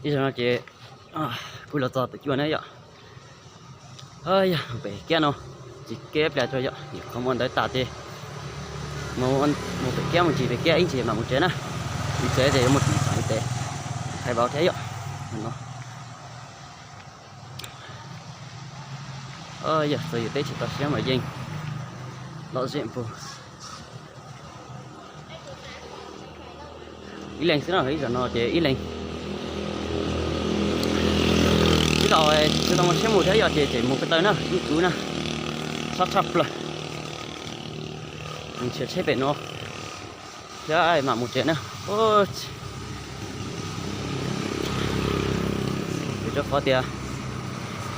Ib zaug no ces kuv los txog Tuam Cuaj na yom. Yog pem kiab no, tsis kiab pliag tso yom, nyuam qhuav muaj ntawv tas ces mus pem kiab, mus ntsis pem kiab ib ntsis mam mus tsev na. Mus tsev ces yuav mus tim xeev tes, thaiv vauv thiab yom. Yog txog yus teb tsis tau siab mas yeej lom zem npug. Ib leeg xwb no, ib zaug no ces ib leeg. Ib zaug tsis tau muaj tsheb mus thiab yom ces tseem mus ko taw na, ib tsuv na, sab tshaj plaws. Nrhiav tsheb pem no thiab mam mus tsev na. Rau qhov tias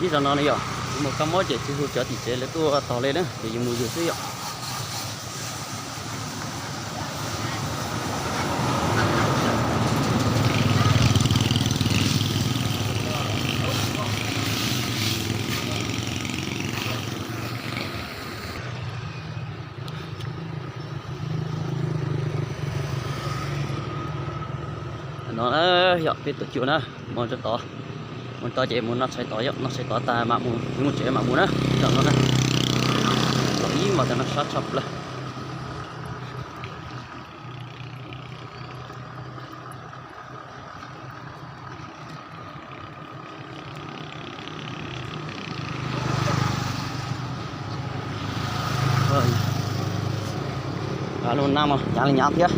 ib zaug no yom, kuv mus kab mob ces tsis hu cov tim tsev lawv tuaj tos li na, ces yus mus yus xwb yom. No yog peb Tuam Cuaj na, mus tod, mus tod ces mus noj tshais tod yom, noj tshais tod tas mam mus, mus tsev mam mus na. Tam no na, los ib hmos tam no sab tshaj plaws. Lub nab mus nyav li nyav thiab.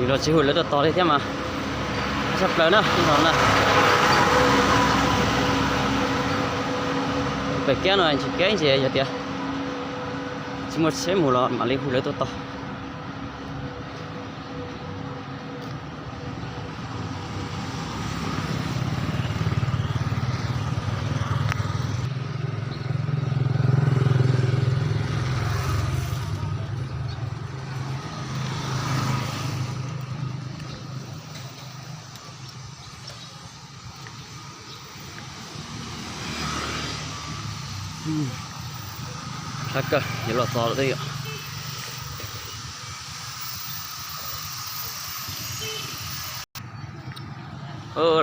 Yus los tsis hu lawv tuaj tos li thiab mas, tshaj plaws na no na. Pem kiab no tsis kiab ntsis, yog tias tsis muaj tsheb mus los mam li hu lawv tuaj tos. Sab kawg, yuav los txog lawm thiab yom.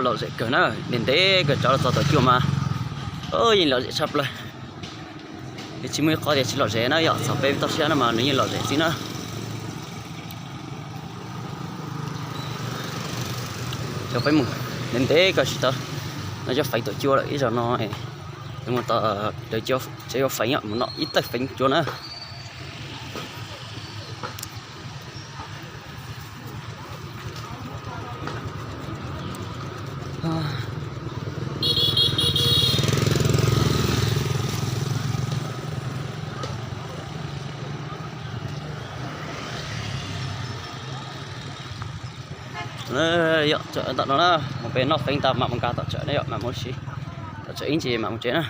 Lom zem kawg na, ntev ntev kawg, rov los txog Tuam Cuaj mas yeej lom zem tshaj plaws. Nws tsis muaj ib qho tias tsis lom zem na yom, txog peb toj siab no mas nws yeej lom zem xwb na. Cov peb mus ntev ntev kawg tsis tau, no cov feev Tuam Cuaj lawm ib zaug no. Mus tod, tsev yuav feev, mus no ib tawg feev Cuaj na. Yog tom no na, mus pem noj feev tas mam mus nkag tom tsawm na yom, mam mus si tom tsawm ib ntsis mam mus tsev na.